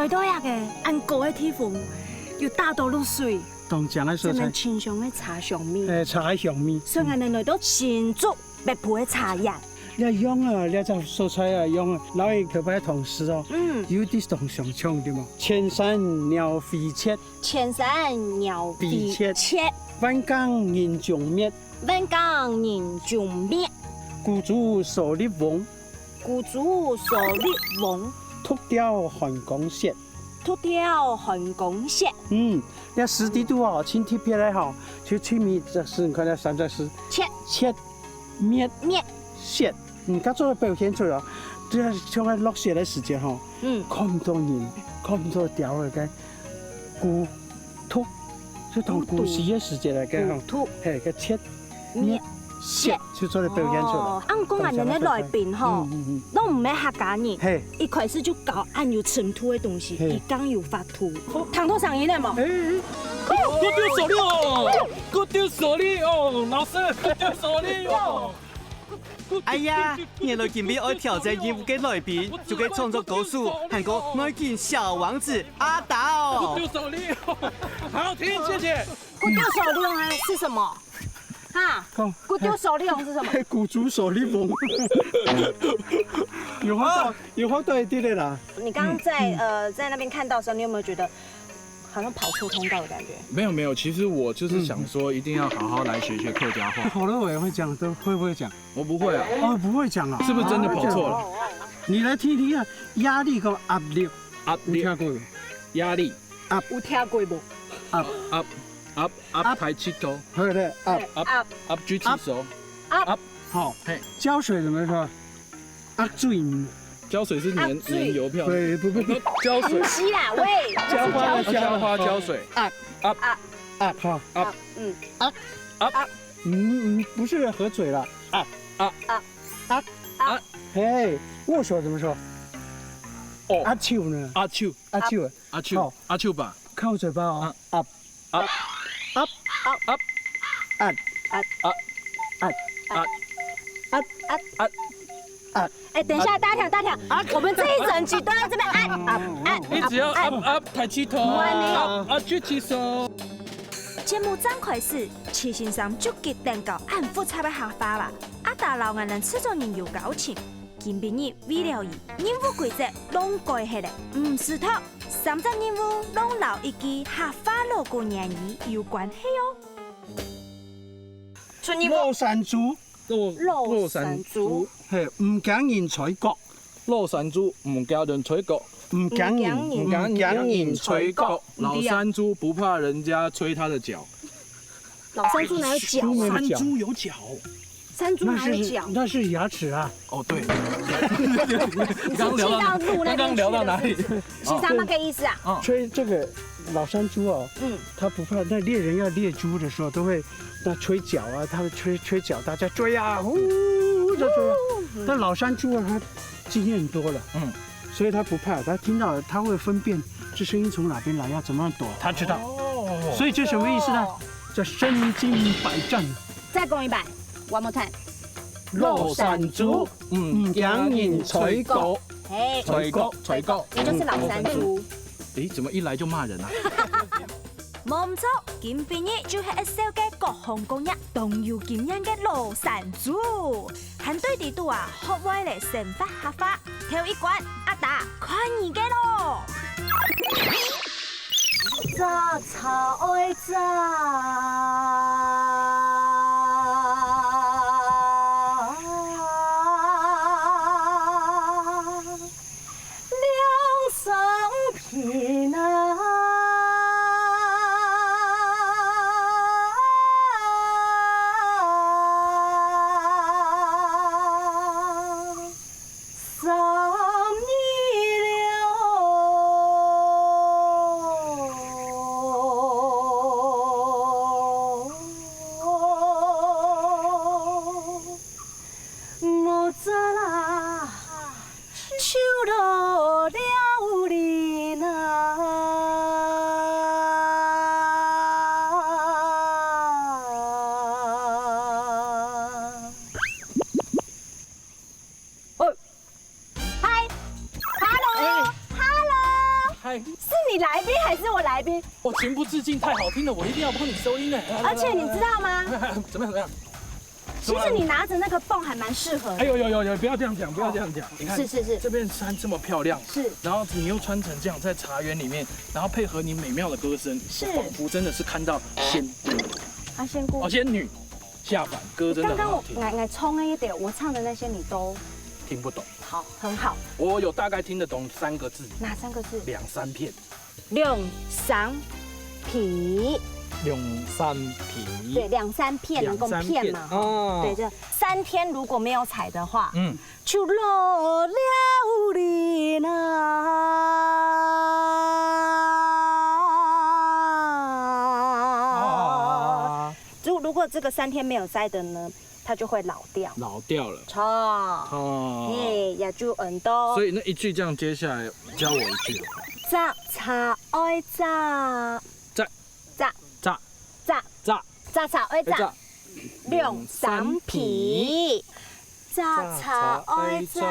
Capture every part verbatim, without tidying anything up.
對啊，个恁高个地方，又打到露水，當靚个所在。這邊清香个茶香味。欸，茶香味。所以𠊎等來到新竹北埔个茶園。這樣啊，這隻所在啊，樣啊，老一頭擺同事哦，嗯。有啲同鄉唱的嘛，千山鳥飛絕，千山鳥飛絕，飛絕。萬江人蹤滅，萬江人蹤滅，孤舟蓑笠翁，孤舟蓑笠翁，獨釣寒江雪。 獨釣寒江雪。嗯，這詩裡肚哦，盡特別个吼，就盡尾隻字，你看這三隻字，絕，絕，滅，滅，雪。嗯，佢做得表現出來，這像該落雪个時節吼，嗯。看毋到人，看毋到鳥个該孤獨，就當孤栖个時節來个吼，孤獨。嘿，該絕，滅，滅，雪。 就做得表現出來。哦，恁講啊，恁个來賓吼，嗯，嗯，嗯。都毋係客家人，嘿。一開始就搞恁有深度个東西，嘿。佢更有法度。聽到聲音了無？欸，欸。哦，我丟手裡哦，我丟手裡哦，老師，我丟手裡哦。哎呀，原來今晡日愛挑戰任務个來賓，就係創作歌手，還過內景小王子阿達哦。我丟手裡哦，好聽，謝謝。我丟手裡哦，是什麼？ 哈，講，孤舟蓑笠翁是什麼？嘿，孤舟蓑笠翁。有畫到，啊。有畫到一點點啦。你剛剛在，嗯。呃，在那邊看到的時候，你有沒有覺得好像跑錯通道的感覺？沒有，沒有，其實我就是想說，嗯。一定要好好來學學客家話。好了，我也會講，都會不會講？我不會啊。哦，不會講啊。是不是真的跑錯了？哦。你來聽聽看，壓力跟壓力，壓力。有聽過無？壓力。壓。有聽過無？壓。壓，壓，壓，壓。大氣頭。好的，壓。壓，壓。壓，壓，舉起手。壓。壓。好，嘿。膠水怎麼說？壓水。膠水是黏，壓水。黏郵票。對，不，不，不。膠水。不是啦，喂，膠花的膠。膠花膠水。壓。壓。壓。壓，好。壓。壓，嗯。壓。壓。壓。嗯，嗯，不是河水啦。壓。壓。壓。壓。壓。嘿，握手怎麼說？哦。壓手呢？壓手。壓手。壓手。好。壓手吧。看我嘴巴哦。啊。壓。 壓。壓。壓。壓。壓。壓。壓。壓。壓。哎，等一下，大家聽，大家聽，我們這一整集都在這邊壓，壓，壓，你只要壓，壓，壓，抬起頭，壓，壓，舉起手。節目正開始，徐先生就急等教恁複雜个客話啦。阿達摎𠊎等製作人有交情，今晡日為了佢，任務規則攏改忒了，毋使讀。 三隻任務攏摎一句客話老古言語有關係哦。出任務。老山豬。老，老山豬。老山豬。嘿，毋驚人踩角。老山豬毋驚人踩角。毋驚人，毋驚人，毋驚人踩角。毋驚人。老山豬不怕人家吹牠的腳。 老山豬哪有腳啊？豬沒有腳。山豬有腳。山豬哪有腳？那是，那是牙齒啊。哦，對。你是剛聊到，氣到怒那邊去了，剛剛聊到哪裡？是不是？是他那個意思啊？哦。吹這個老山豬哦，嗯。他不怕，那獵人要獵豬的時候，都會那吹角啊，他會吹，吹角，大家追啊，呼，就追啊。嗯。但老山豬啊，牠經驗多了。嗯。 所以牠不怕，牠聽到了，牠會分辨這聲音從哪邊來，要怎麼樣躲。牠知道。哦。所以這什麼意思呢？哦。叫身經百戰。再講一擺，one more time。老山豬，毋驚人吹角。嘿。吹角，吹角。也就是老山豬。誒，怎麼一來就罵人啊？ 無毋著，今晡日就係會紹介各行各業當有經驗个老山豬。還對裡肚啊，學會了生活客話。頭一關，阿達，看你个咯！摘茶愛摘。 兩相平啊。三二六。哎，别，我情不自禁，太好听了，我一定要帮你收音哎。来来来而且你知道吗？来来来怎么样怎么样？其实你拿着那个棒还蛮适合的。哎呦呦呦呦，不要这样讲，不要这样讲。你看，是是是这片山这么漂亮，是然后你又穿成这样，在茶园里面，然后配合你美妙的歌声，是我仿佛真的是看到仙姑啊，仙姑哦，，仙女下凡，歌真的刚刚我很好听，来来冲了一点，我唱的那些你都听不懂。好，很好。我有大概听得懂三个字，哪三个字？两三片。两三皮，两三皮。对，两三片能够骗嘛，哈。哦对，这三天如果没有踩的话，嗯，就落了你呐。啊，如如果这个三天没有塞的呢，它就会老掉。老掉了。错，哦，哎，也就很多。所以那一句这样接下来，教我一句。摘茶爱摘，摘摘摘摘摘摘茶爱摘摘，两三皮，摘茶爱摘。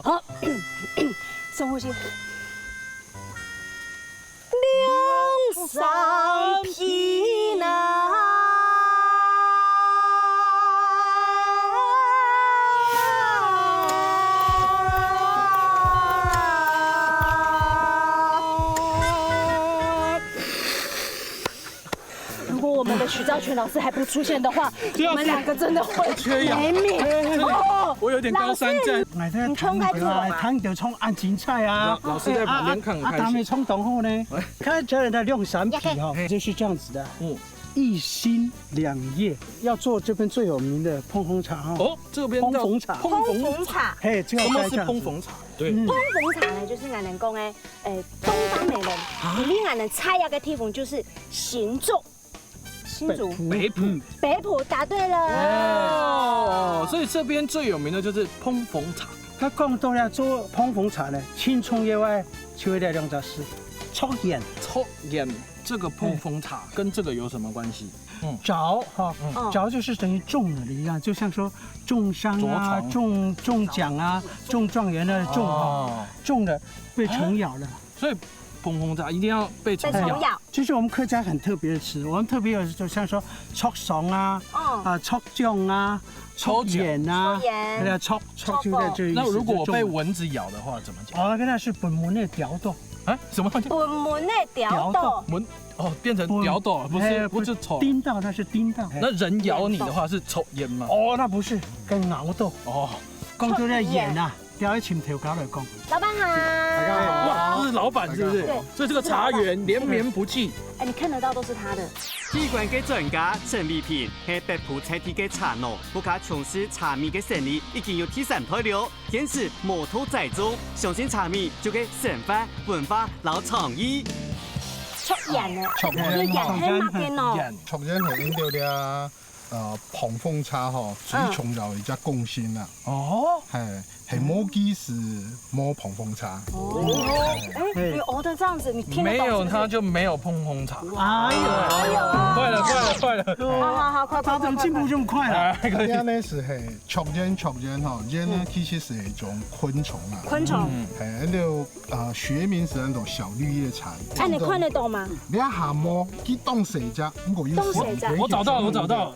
好，深呼吸。两三皮呐。如果我们的许兆全老师还不出现的话，对啊我们两个真的会缺氧没命。哦，我有点高山症。老师，哎，这你冲该做嘛汤就冲安芹菜啊，老师在旁边看很开心啊，他们冲懂后呢，看起来的两三皮哈嘿，就是这样子的，嗯，一心两叶，要做这边最有名的蓬蓬茶哈。哦，这边叫蓬蓬茶蓬蓬茶，茶。嘿，这个什么是该这样子蓬蓬茶？对，蓬蓬茶呢，就是俺人讲的，诶，东方美人，里面俺人猜那个地方就是新竹，新竹，北埔。北埔，答对了。哦，所以这边最有名的就是蓬蓬茶。他讲到要做蓬蓬茶呢，青葱以外，就有两只是抽烟。抽烟，这个蓬蓬茶跟这个有什么关系？燥哈，嗯燥就是等于中了的一样，就像说中伤啊、着床中中奖啊、中状元的中哈，哦，中了被虫咬了。所以蓬蓬茶一定要被虫咬。被虫咬，其实我们客家很特别的词，我们特别有就像说抽爽啊、嗯，啊抽奖啊、抽奖烟啊，抽烟对啊，抽抽就在这个意思。那如果我被就中了蚊子咬的话怎么讲？哦，那个是本门的调动，啊，什么？本门的调动，蚊哦，变成咬到了，不是哎不是虫。叮到，那是叮到。那人咬你的话是抽烟吗？哦，那不是，跟熬到，哦，讲到那烟啊，要一请头高来讲。老板好。哇，这是老板是不是对？所以这个茶园连绵不尽。哎，你看得到都是他的。机关个专家陈丽萍係北埔在地个茶农，屋下從事茶米个生意已經有第三代了，堅持無毒栽種，相信茶米就係生活、文化摎創意。抽煙呢，抽煙你煙係麼个喏？煙抽煙係因為這呃蓬蓬茶吼，最重要一隻貢獻啦，哦，係係無佢時無蓬蓬茶。哦，哎，你哦的这样子，你听得懂没有是不是它就没有蓬蓬茶。哎呦，哎呦，坏了坏了坏了！好好好，快快快快他怎么进步这么快了？哎，可以這呢係係抽煙抽煙吼，煙呢其實係一種昆蟲啊，昆蟲，係，然後呃學名係安到小綠葉蟬。哎，你看得懂吗？你看下無，佢當細隻，毋過有當細隻線。我找到了，我找到了。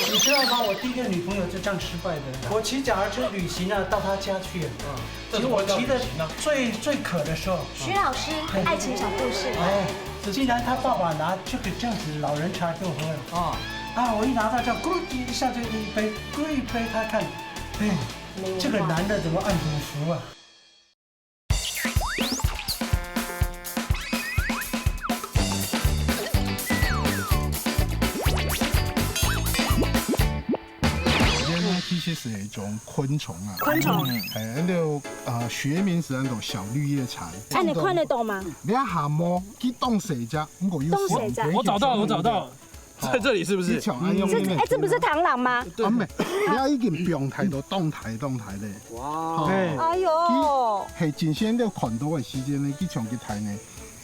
你知道吗？我第一个女朋友就这样失败的。我骑脚踏车旅行啊，到她家去，结果骑的最最渴的时候，徐老师，爱情小故事。哎，竟然她爸爸拿这个这样子的老人茶给我喝了。啊，啊，我一拿到这样咕噜一下就一杯，咕噜一杯，她看，哎，这个男的怎么按怎么服啊？煙呢其實係一種昆蟲啊，昆蟲，係，然後呃學名係安到小綠葉蟬。哎，你看得懂吗？你看下無，佢當細隻，毋過有當細隻我找到了，我找到了，在这里是不是？你搶啊用这哎，这不是螳螂吗？啊，毋係，你已經放大到當大當大咧。哇，哎，哎呦，係真正你看到个時間呢，佢像佢大呢，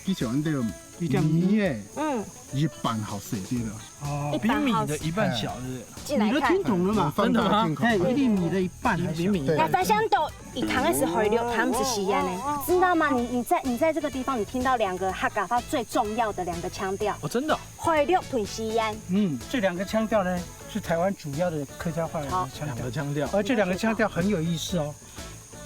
佢像恁个米个，嗯，一半好食啲个。哦，比米的一半小，是不是？进来看。你都听懂了嘛？真的吗？哎，一粒米的一半还小。比米的。那大家都一看的是海陆，他们是西安的，知道吗？你你在你在这个地方，你听到两个客家话最重要的两个腔调，哦，真的哦。海陆同西安。嗯，这两个腔调呢，是台湾主要的客家话的腔调。好，两个腔调。而这两个腔调很有意思哦。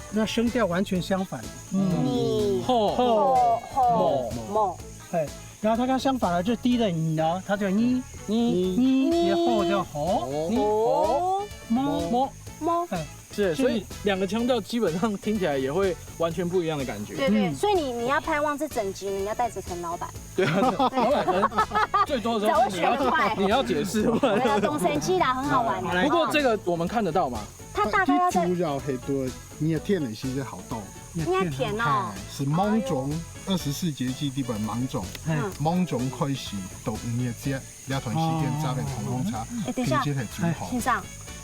那声调完全相反。嗯，吼，吼，吼，吼。哎，然后它跟相反了，就低的你呢，它就你，你，你，你，然后就吼，你，吼，摸，摸，摸。哎，是，所以两个腔调基本上听起来也会完全不一样的感觉。对对，所以你你要盼望这整集你要带着陈老板。对啊，老板可能最多的时候是你要你要解释，不然。对啊，懂神奇啦，很好玩的。不过这个我们看得到嘛。 它大概要在，最主要係對你个天氣係好到。应该甜哦。係，係芒种，二十四节气里边芒种，嗯，芒种开始到五月节，這段時間摘个膨風茶，哎，等一下，天氣係最好。先生，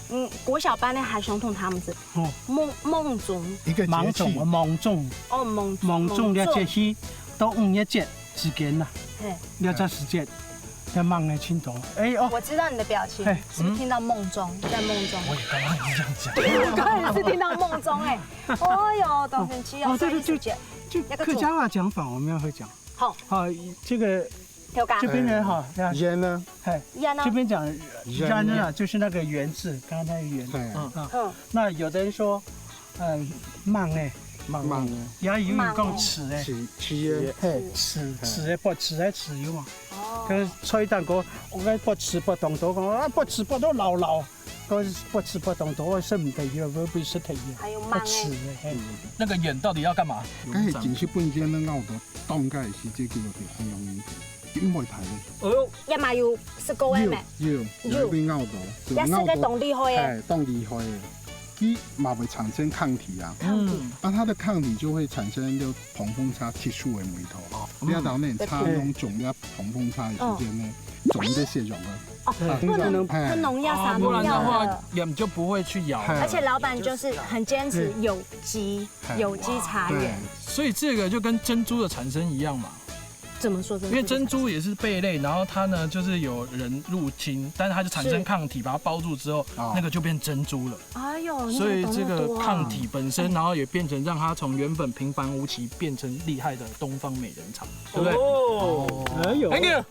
嗯，國小班的還想同他們是，哦，芒芒种，一个节气，芒种，芒种，哦，芒芒种个节气到五月节之间呐，嘿，這隻時節，這芒个青豆，哎哦，我知道你的表情，嘿，是不是听到梦中，在梦中？我也刚刚也是这样讲。我刚刚也是听到梦中，哎，哦哟，当神奇哦，哦，这个就，所以是这样，就客家话讲法，我们要会讲。好，好，这个，这边呢，哈，这样，圆呢？哎，圆呢？这边讲圆呢，就是那个圆字，刚刚那个圆，哎，嗯，那有的人说，嗯，芒哎，芒哎，也有人讲柿哎，柿，柿哎，嘿，柿，柿哎，不，柿哎，柿有嘛？哦，可是菜蛋糕，我讲不吃不动，都讲啊，不吃不都老老。 都是不吃不懂，都會食毋得，又會被食忒。还有芒哎。不吃的，嘿。那个眼到底要干嘛？該係真實本身个拗到當該時節，佢就係很容易，佢毋會大个。哎呦，也嘛有食過个咩？有，有，有被拗到，也食个當厲害个。係，當厲害个。佢嘛會產生抗體啊。抗體。啊，它的抗體就會產生一個膨風茶特殊的味道。哦。你要當年茶農種了膨風茶的時間呢，種一个雪肉啊。 哦，不能喷农药、洒农药的。不然的话，人就不会去摇了。而且老板就是很坚持有机，有机茶园。对。所以这个就跟珍珠的产生一样嘛。怎么说？因为珍珠也是贝类，然后它呢，就是有人入侵，但是它就产生抗体，把它包住之后，那个就变珍珠了。哎呦，所以这个抗体本身，然后也变成让它从原本平凡无奇变成厉害的东方美人茶，对不对？哦，哎呦，Thank you。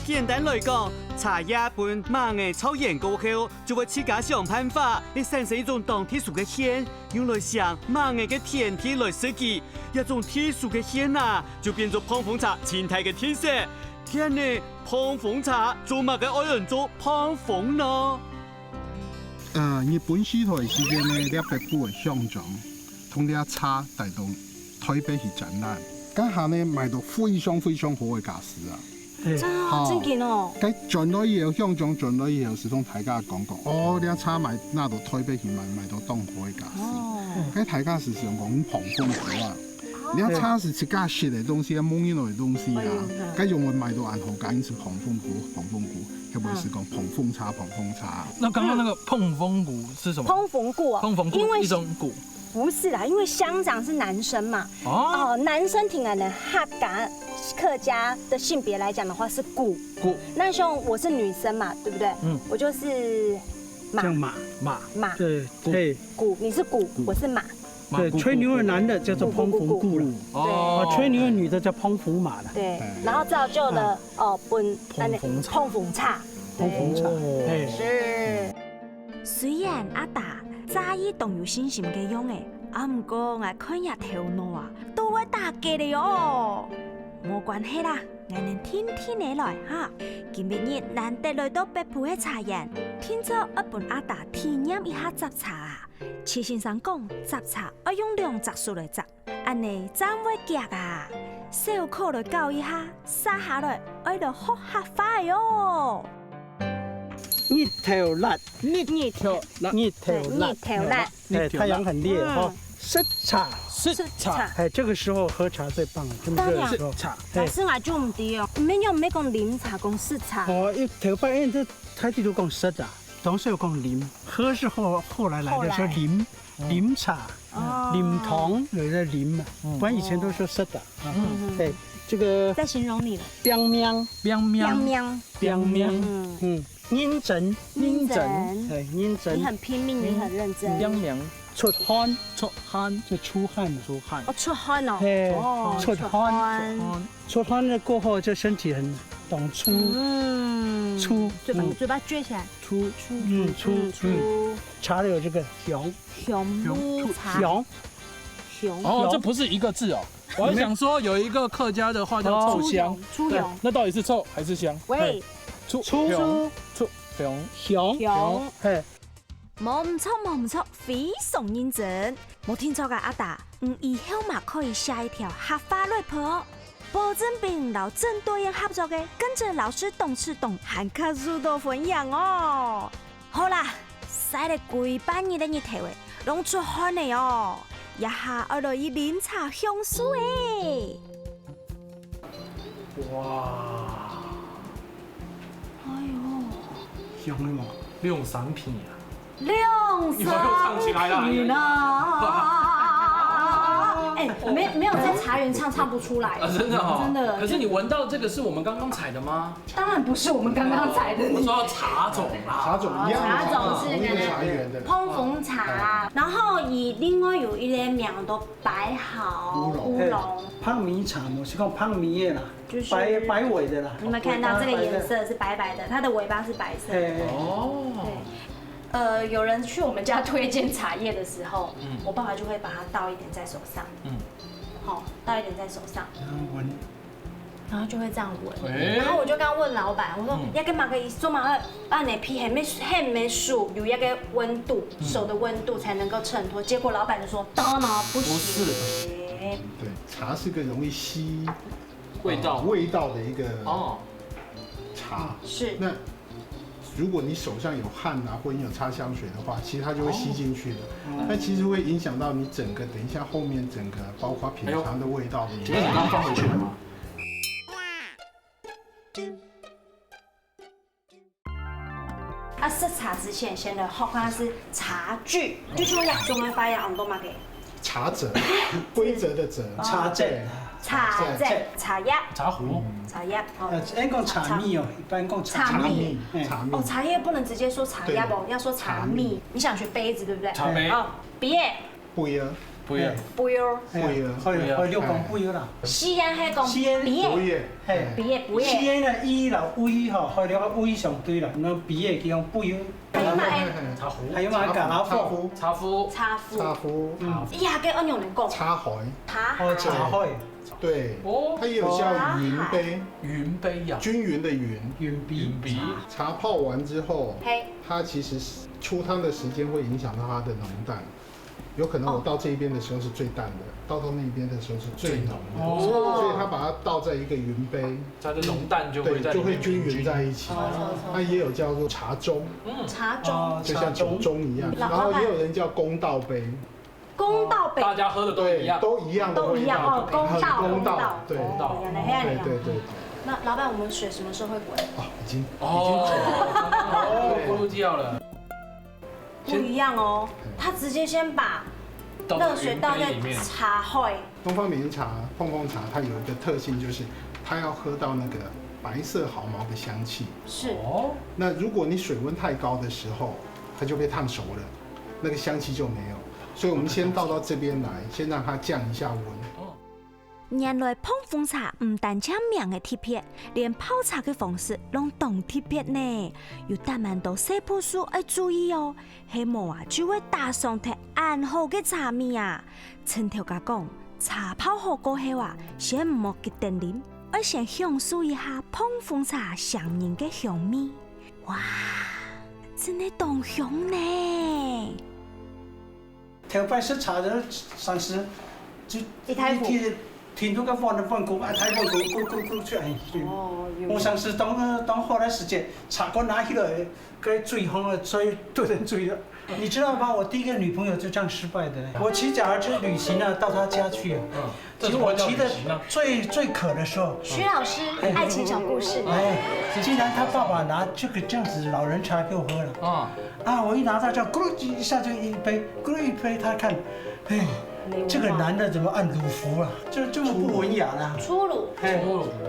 简单来讲，茶叶分芒仔炒完過後，就會自家想辦法，會產生一種當特殊个香，用來想芒仔个天敵來食佢。這種特殊个香啊，就變做膨風茶盡大个特色。天呢，膨風茶做麼个愛用做膨風呢？呃，日本時代時間呢，這北部个鄉長同這茶帶到台北去展覽，該下呢賣到非常非常好个價數啊。 真哦，正經哦。該轉來以後，鄉長轉來以後，就同大家講講，哦，這茶賣拿到台北去賣，賣到當好个價數。哦。該大家就想講膨風股啊，這茶係自家食个東西，無人个東西啊，該用會賣到恁好價，因為係膨風股，膨風股，係毋係講膨風茶，膨風茶？那剛剛那個膨風股是什麼？膨風股啊，膨風股，因為一種股。 不是啦，因為鄉長是男生嘛。哦，男生聽來呢，客家客家的性別來講的話是股。股。那像我是女生嘛，對不對？嗯，我就是馬。叫馬。馬。馬。对，股。对。股，你是股，我是馬。对，吹牛的男的叫做膨風股了。股，股，股，股。哦，吹牛的女的叫膨風馬了。对，然後造就了哦，本膨風茶。膨風茶。膨風茶，哎。是。 雖然阿達早已當有信心个樣仔，啊毋過𠊎看這頭腦啊，都會打結了哦。無關係啦，𠊎等定定仔來哈。今晡日難得來到北埔个茶園，定著愛分阿達體驗一下摘茶啊。徐先生講，摘茶愛用兩隻手來摘， 恁仔正會遽啊！小可來搞一下，續下來愛來學客話仔哦。日頭辣，日頭辣，日頭辣，日頭辣。哎，太陽很烈哈，食茶，食茶。哎，這個時候喝茶最棒了，這麼熱的時候。當然。食茶。哎。老師，𠊎就毋知哦，毋係用，毋係講啉茶，講食茶。哦，一頭半夜這，大家都講食啊，當時有講啉，喝是後，後來來的，後來。說啉。 啉茶，哦。啉糖，有的啉嘛，嗯。不然以前都說食啊。嗯。對，这个再形容你了。冰面，冰面，冰面，冰面，嗯，嗯，认真，认真，认真。哎，认真。你很拼命，你很认真。冰面，出汗，出汗，就出汗了。出汗。哦，出汗哦。嘿，哦，出汗。出汗。出汗了过后就身体很动粗，嗯，粗，嘴巴，嗯，嘴巴撅起来。粗，粗，嗯，粗，嗯，粗。嗯，茶的有这个雄，雄木茶。雄，雄。哦，这不是一个字哦。我还想说有一个客家的话叫臭香，哦，粗雄。对，那到底是臭还是香？喂，嘿，粗，粗，雄，粗，雄，雄，雄。嘿，无毋错，无毋错，非常认真。无听错个阿达，你以后嘛可以写一条客話rap哦，保证比你摎鄭多燕合作个，跟着老师動次动還較受到歡迎哦。好啦，曬了幾百日个日頭誒，攏出汗了哦，這下愛來去啉茶享受誒。哇，哎呦，香的嘛，六三品啊。六三品呢？你又唱起来了。哎，没没有在茶园唱，唱不出来。啊，真的哦。真的。可是你闻到这个是我们刚刚采的吗？当然不是我们刚刚采的。我说到茶种啦。茶种一样的茶，茶种是同一个茶园的。蓬蓬茶，然后以另外有一个名叫白毫乌龙。乌龙。白米茶，我是讲白米的啦，就是白白尾的啦。你们看到这个颜色是白白的，它的尾巴是白色的。嘿。哦。对。呃，有人去我们家推荐茶叶的时候，嗯，我爸爸就会把它倒一点在手上，嗯，好，倒一点在手上，然后闻，然后就会这样闻。哎，然后我就刚问老板，我说，嗯，要干嘛？可以做嘛？按你皮还没还没熟，有一个温度，嗯，手的温度才能够衬托。结果老板就说，当然不行。不是。对，茶是个容易吸味道，味道的一个，哦，茶。是。那如果你手上有汗啊，或你有擦香水的话，其实它就会吸进去的。哦。那其实会影响到你整个，等一下后面整个，包括品尝的味道的影响。哎呦，请问你刚放回去了吗？啊，食茶之前，先来学下是茶具，就像藥中个发音，安到么个？茶则，规则的则。茶则。茶则，茶叶。茶壶。茶叶，哦。呃，应讲茶米哦，一般讲茶米。茶米，哎。茶米。哦，茶叶不能直接说茶叶哦，对，要说茶米。茶米。你想学杯子，对不对？茶杯。哦，杯仔。杯仔。杯仔。杯仔。哎，杯仔。还有，还有讲杯仔啦。吸烟还讲吸烟。杯仔。杯仔。嘿。杯仔，杯仔。吸烟的E摎E吼，还有个E相对啦，那杯仔叫讲杯仔。还有嘛，哎，茶壶。还有嘛，茶壶。茶壶。茶壶。茶壶。嗯。哎呀，跟安永人讲。茶海。茶海。哦，茶海。对，哦。它也有叫云杯。云杯呀。均匀的匀。云杯。云杯。茶泡完之后，嘿。它其实是出汤的时间会影响到它的浓淡。 有可能我倒这一边的时候是最淡的，倒到那一边的时候是最浓的，哦。所以它把它倒在一个云杯，它的浓淡就会在里面对，就会均匀在一起。平均。哦，哦，哦。那也有叫做茶盅，嗯。茶盅。哦，就像酒盅一样，茶盅。然后也有人叫公道杯。公道杯。大家喝的都一样。对，都一样的味道，都一样，哦，公道，很公道，公道，对。公道。哦，原来这样。对，对，对。那老板，我们水什么时候会滚？哦，已经，哦，已经煮了。哦，对。咕噜叫了。 不一样哦，嗯。他直接先把热水倒在茶海。东方美人茶、碰碰茶，它有一个特性，就是它要喝到那个白色毫毛的香气。是。哦。那如果你水温太高的时候，它就被烫熟了，那个香气就没有。所以我们先倒到这边来，先让它降一下温。哦。 原來膨風茶毋單淨名个特別，連泡茶个方式攏當特別呢，有當多細步數愛注意哦，係無啊就會打傷忒恁好个茶味啊。陳頭家講，茶泡好過後啊，先毋好急等啉，愛先享受一下膨風茶上人个香味。哇，真个當香呢！ 頭擺食茶个常時，就一大壺。一直停到个碗个碗公，啊，大碗公咕咕咕出來。哦，有。我常時當，當好个時節，茶罐拿起來，該水放了，水都能醉了。你知道嗎？我第一个女朋友就這樣失敗的。我騎腳踏車旅行啊，到她家去啊。嗯。 其实我骑的最，最渴的时候，徐老师，哎，爱情小故事。哎，竟然他爸爸拿这个这样子老人茶给我喝了。啊。啊，我一拿到就咕噜一下就一杯，咕噜一杯，他看，哎，没文化这个男的怎么按乳服啊？就这么不文雅啦。粗鲁，哎，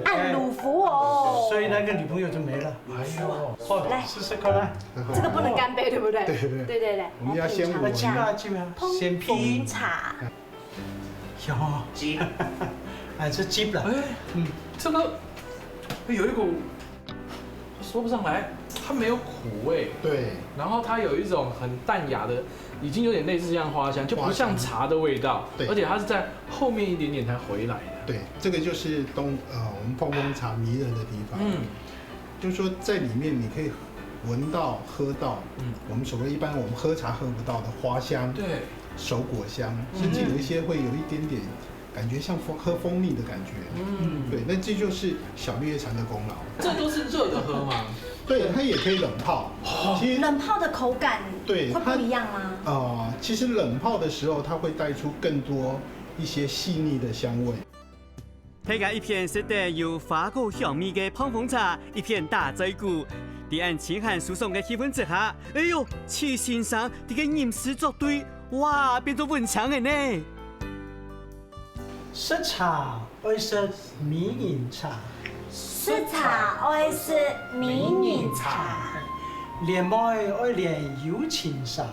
按乳服哦。所以那个女朋友就没了。哎呦，哦，来试试看来。这个不能干杯，对不对？对对对对对对，我们要先来品尝一下那进来进来，先碰品茶。有，哎，这 cheap 了。哎，嗯，这个有一股说不上来，它没有苦味，对，然后它有一种很淡雅的，已经有点类似像花香，就不像茶的味道，对而且它是在后面一点点才回来的。对，这个就是东呃我们碰风茶迷人的地方。嗯，就是说在里面你可以闻到、喝到，嗯我们所谓一般我们喝茶喝不到的花香、对，手果香，甚至有一些会有一点点感觉像蜂喝蜂蜜的感觉。嗯，对，那这就是小绿叶茶的功劳。这都是热的喝吗？对，它也可以冷泡。其实冷泡的口感对会不一样吗？呃，其实冷泡的时候，它会带出更多一些细腻的香味。大家一片食得有花果香味个膨風茶，一片打嘴鼓。在恁清寒舒爽个氣氛之下，哎喲，徐先生這个吟詩作對，哇，變做文青个呢！食茶愛食美人茶，食茶愛食美人茶，戀妹愛戀有情茶。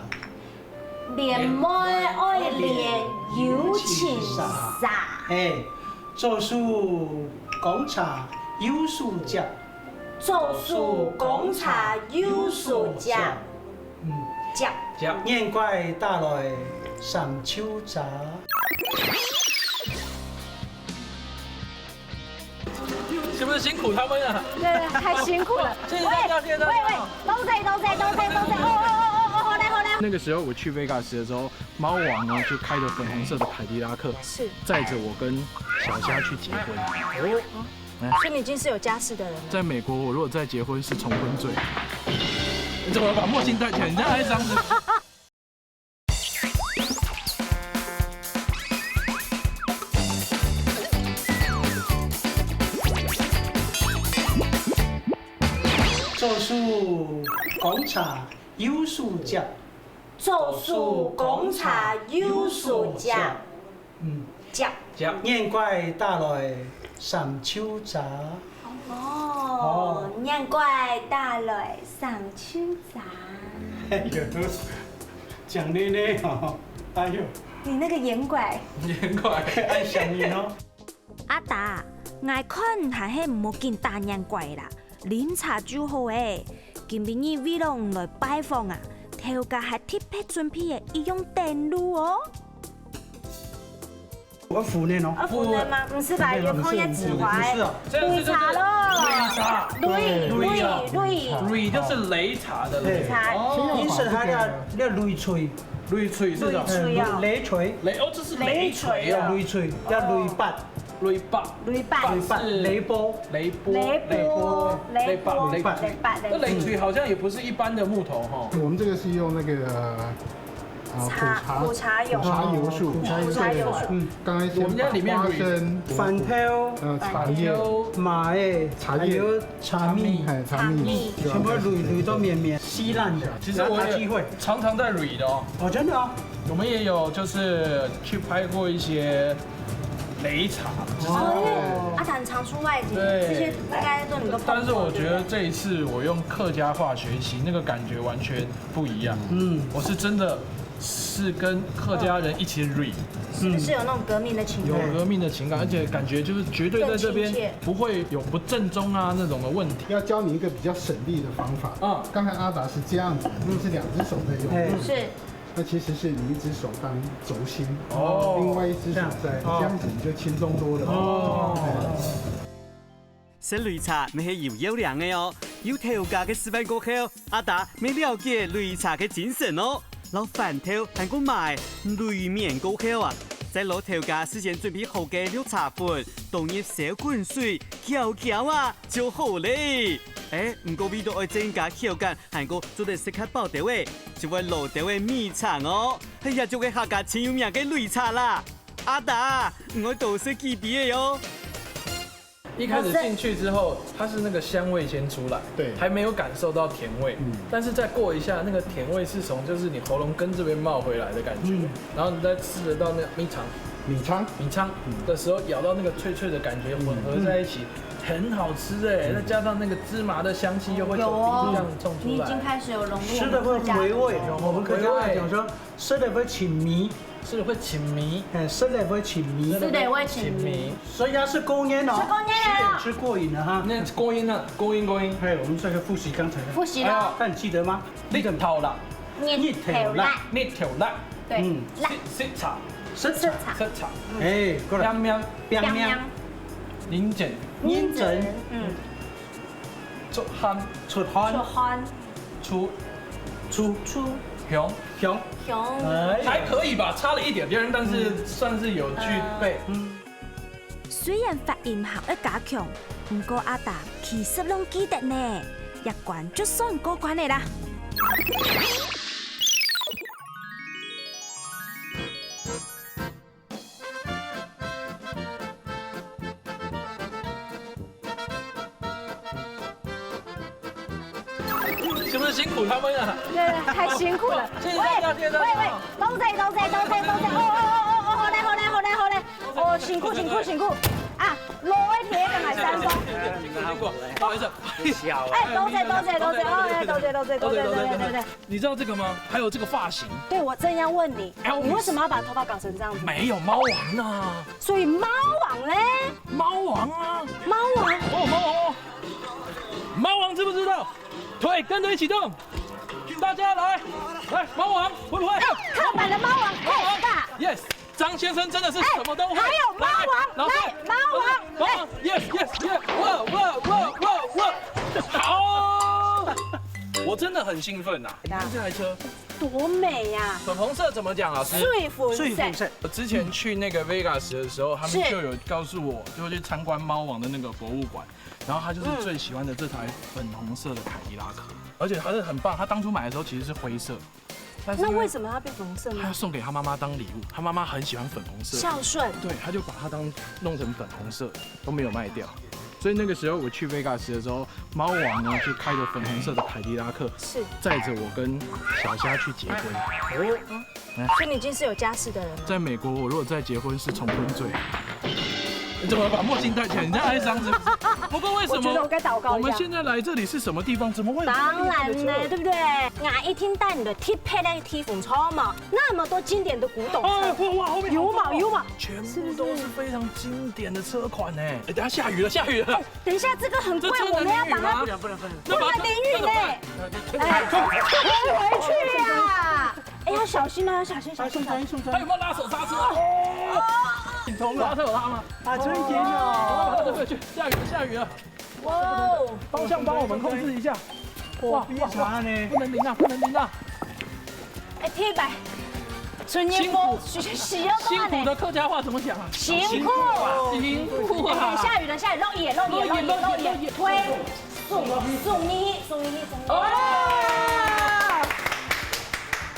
戀妹愛戀有情茶。哎，做事講茶有數接，做事講茶有數接，嗯，接。讲願怪打來三秋茶。是不是辛苦他们了？对，太辛苦了。谢谢大家，谢谢大家。喂喂，多謝多謝多謝多謝，哦哦哦哦哦，好嘞好嘞。那个时候我去 Vegas 的时候，猫王呢就开着粉红色的凯迪拉克，是，载着我跟小虾去结婚。所以你已经是有家室的人了。在美国，我如果再结婚是重婚罪。你怎么把墨镜戴起来？你这样还伤心。做事講茶有數接，做事講茶有數接，嗯，接。讲願怪打來三秋茶。哦，難怪打來三秋茶。哎呦，講你呢哦，哎呦，你那个眼拐，眼拐。愛想你哦。阿達，𠊎看你還係莫緊打眼拐啦，啉茶就好誒。今晡日為了你來拜訪啊，頭家還特別準備了一樣等路哦。我服呢哦。啊，服呢嗎？不是吧？有看一下指環。不是哦。这样子就是綠茶咯。绿茶，綠綠绿啊綠。绿就是擂茶的擂。茶哦，意思係要要擂槌，擂槌是什么？擂槌啊擂槌。擂哦，这是擂锤啊，要擂槌，要擂八，擂八，擂八。擂八，擂波。擂波，擂波，擂波，擂八，擂八，那擂锤好像也不是一般的木头哈。我们这个是用那个啊苦茶苦茶油苦茶油树，苦茶油树。刚才先我们家里面把花有一生、番豆、呃茶叶、有麻叶，茶叶還有茶米，哎茶米，茶米对啊全部擂擂到綿綿，稀爛的。其实我也拿機會。常常在擂的哦。哦，真的哦。我们也有就是去拍过一些擂茶，就是哦，因为阿达常出外景，对这些应该都能够碰过。但是我觉得对不对这一次我用客家话学习，那个感觉完全不一样。嗯，我是真的是跟客家人一起擂，是不是有那种革命的情有感？革命的情感，而且感觉就是绝对在这边更亲切不会有不正宗啊那种的问题。要教你一个比较省力的方法。嗯刚才阿达是这样子，你是两只手在用，哎是，那其实是你一只手当轴心，哦另外一只手在，这样哦这样子你就轻松多了。哦哎食擂茶乜係有要領个哦，有頭家个示範過後，阿達乜了解擂茶个精神哦。摎番豆還過麻擂綿過後啊，再摎頭家事先準備好个綠茶粉，倒入燒滾水，攪攪啊，就好咧。誒，毋過為著愛增加口感，還過做得食較飽兜仔，就會落兜仔米腸哦。係這種个客家盡有名个擂茶啦。阿達，你愛多食幾杯仔哦。一开始进去之后，它是那个香味先出来，对，还没有感受到甜味，嗯，但是再过一下，那个甜味是从就是你喉咙根这边冒回来的感觉，嗯，然后你再吃得到那个米肠，米肠，米肠的时候咬到那个脆脆的感觉混合在一起，很好吃哎，再加上那个芝麻的香气又会从鼻子这样冲出来，你已经开始有融入吃的会回味，我们客家话讲说，吃的会请迷，吃的会请迷，哎，吃的会请迷，吃的会请迷，所以它是勾芡哦，是勾芡的哦，吃点吃过瘾了哈。那勾芡呢？勾芡勾芡。还有我们再来复习刚才的，复习了，但你记得吗？日头啦，日头啦，日头啦，对，嗯，辣，色茶，色茶，色茶，哎，过来，冰冰，冰冰，认真，认真，嗯，出汗，出汗，出汗，出，出，出，香，香，香，还可以吧，差了一点点，但是算是有具备。嗯。虽然發音還愛加強，毋過阿達其實攏記得呢，這關就算過關了啦。 是不是辛苦他们啊？对，太辛苦了。谢谢大家，谢谢大家。喂，喂，喂，多謝，多謝，多謝，多謝。哦，哦，哦，哦，哦，好嘞，好嘞，好嘞，好嘞。哦，辛苦，辛苦，辛苦。啊，落一帖，剛才三公。辛苦，辛苦，不好意思。哎，多謝，多謝，多謝，哦，哎，多謝，多謝，多謝，多謝，多謝。你知道这个吗？还有这个发型。对，我正要问你，Elvis。你为什么要把头发搞成这样子？没有猫王啊。所以猫王嘞？猫王啊。猫王。哦，猫王哦。猫王知不知道？对，跟着一起动。大家来，来，猫王，会不会？哎，看板的猫王，太大。Yes，张先生真的是什么都会。哎，还有猫王，来，老师，来，猫王，猫王，哎。Yes，yes，yes，哇，哇，哇，哇，哇，好，我真的很兴奋呐。你看这台车，多美呀！粉红色怎么讲，老师？水粉色。水粉色。我之前去那个 Vegas 的时候，他们是。就有告诉我，就去参观猫王的那个博物馆。 然后他就是最喜欢的这台粉红色的凯迪拉克，而且它是很棒。他当初买的时候其实是灰色，但是因为那为什么它变粉红色呢？他要送给他妈妈当礼物，他妈妈很喜欢粉红色，孝顺。对，他就把它当弄成粉红色，都没有卖掉。所以那个时候我去 Vegas 的时候，猫王呢就开着粉红色的凯迪拉克，是。载着我跟小虾去结婚。哦，所以你已经是有家室的人了。在美国，我如果再结婚是重婚罪。你怎么把墨镜戴起来？你在哀伤是不是？不过为什么我觉得我该祷告一下。我们现在来这里是什么地方？怎么会有这么厉害的车？当然呢，对不对？俺一定带你的特别的地方坐嘛，那么多经典的古董车。哎，哇，哇，后面好多哦。有嘛，有嘛。全部都是非常经典的车款呢。哎，等下下雨了，下雨了。哎，等一下，这个很贵，这车能淋雨吗？我们要把它，不能，不能，不能。那把它，不能淋雨呢。那怎么办？哎，冲回去呀！哎，要小心啊，要小心，小心，小心。他有没有拉手刹车啊？哦，紧冲了。刹车有拉吗？啊，真紧哦。对，对，对，下雨了，下雨了。哇哦！方向帮我们控制一下。哇，哇，非常呢。不能淋啊，不能淋啊。哎，天白，春天辛苦，洗，洗要干嘛呢？辛苦的客家话怎么讲啊？辛苦。辛苦啊。哎，下雨了，下雨，落雨，落雨，落雨，落雨，落雨，落雨。推，送，送你，送你，送你。哦！